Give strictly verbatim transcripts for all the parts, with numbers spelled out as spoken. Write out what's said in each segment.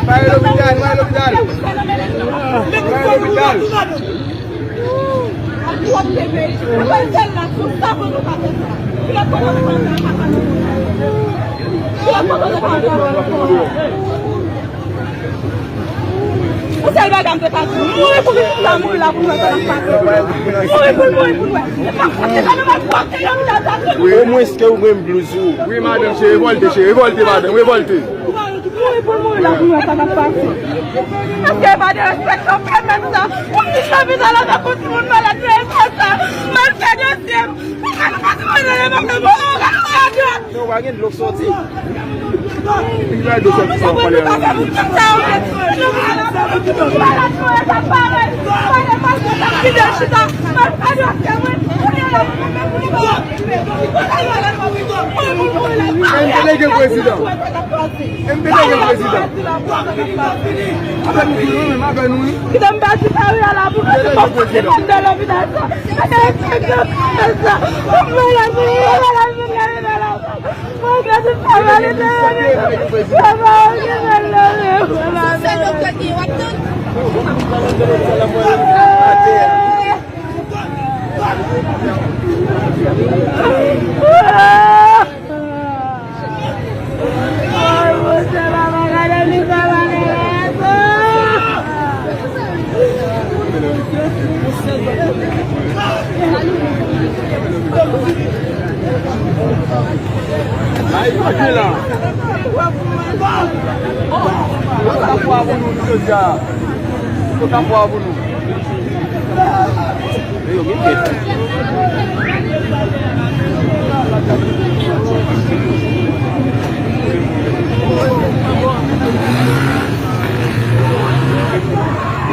Mare lopital, mare lopital. Mare lopital. Yon sèl bagay m te ka di, mouri pou pitit la, mouri la pou nou wè sa k ap pase. Mouri pou l, mouri pou l wè. E pa kote sa nou wè pou ap te yon mitan sa. Omwens ke ou gen blues ou. Wi, madanm, se revòlte, se revòlte, madanm, revòlte. Mouri pou l, mouri la pou nou wè sa k ap pase. Èske e pa derespektan pèmèt sa? Pou pitit la vin la tankou timoun malad, nou e fè sa. Mal fè dosye m. Pou fè nou pa timoun nan levanjil, bon, gade radyo. Non, pa gen dlo k soti. Ki bay dlo sòti sa w pale a? M te lege prezidan. M te lege prezidan. Avè nou tou, nou menm, avè nou, wi. Kite m pati Paris a la pou nou te konfòte m nan lopital sa. Ate, ate, ate, ate, ate, ate, ate, ate, ate, ate, Ay, pa gen la. Yo ka fwa pou nou, jodi a. Yo ka fwa pou nou. Yo gen tèt.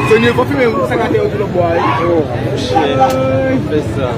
Senye, konfime sa k atè yo di lòt bò a, wi. Oh, monchè, fè sa.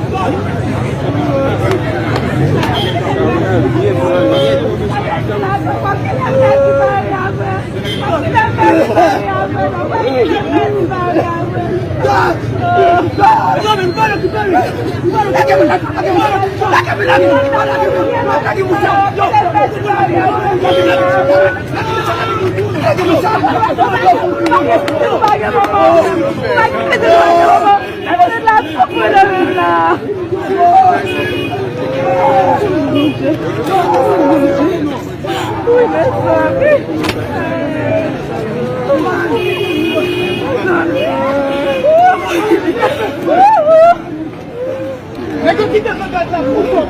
Nèg yo kite zangad la pou kòb.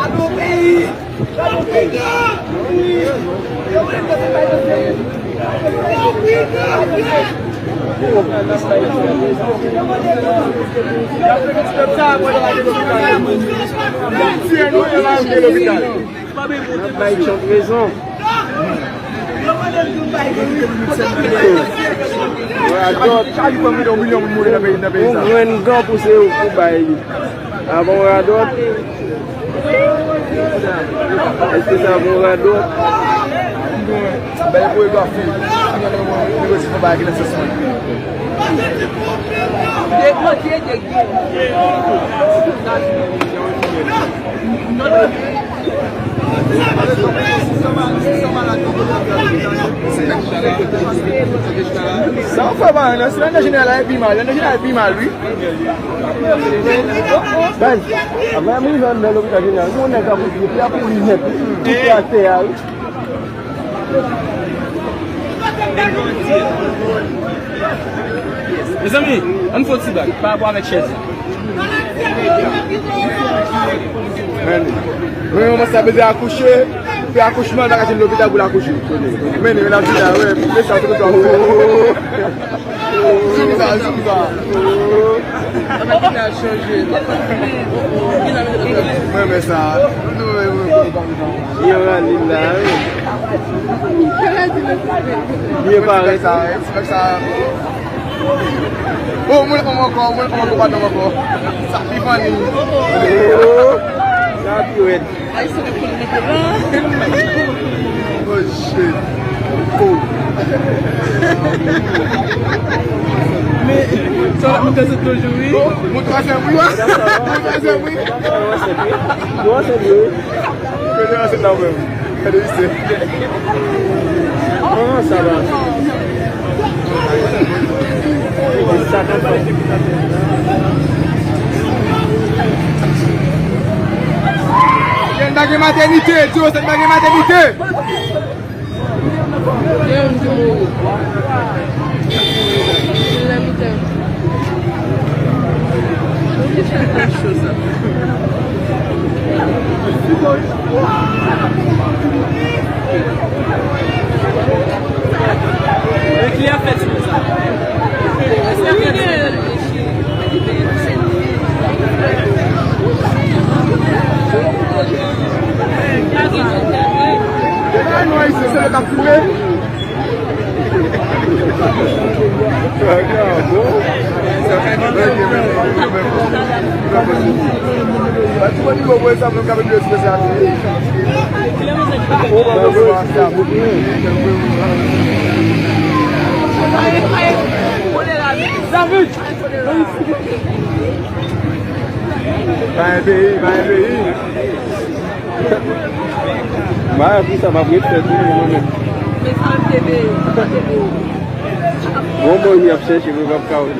Alo peyi. N ap bay Trump rezon. Radòt. Yon grenn gan pou se yo pou bay li. Avan radòt. Èske sa bon radòt? Bèl koregrafi. Negosye fò bagay nan sans mwen. Sa w fè, man, nan, si nan jeneral la, e pi mal, nan jeneral, e pi mal, wi. Baz, avan m rive anndan lopital jeneral, gon nèg k ap woule, pye a pouri nèt, wi. Tout pye atè a, wi. Mezanmi, ann fè yon ti blag pa rapò avèk chèz la. Men, men manman sa bezwen akouche, fè akouchman, l pa ka jwenn lopital pou l akouche. Men, men la vi la, wè, men sa, tout sa. Zoom sa, zoom sa. Mwen, men sa. Yo, rale la, wi. Byen parèt. Sa, sa. Oh, moun ap ankò, moun ap ankò, pa ankò. Sa pi funny. Oh, sa pi rèd. Ay, sa ap mete la. Oh, shit. Oh. Men, sa ap mete se toujou, wi. Moun twazyèm, wi. Moun twazyèm, wi. Yo, se vre. Yo, se la menm. Gade isi. Kòman sa va? Sa k ap fèt? Gen bagay matènite, Djo, se bagay matènite. Men ki afè ti moun sa? Bay peyi, bay peyi. Bay pou sa, m ap ret fè tou, mwen menm. Bon, bon, y ap chèche, mwen p ap ka wè.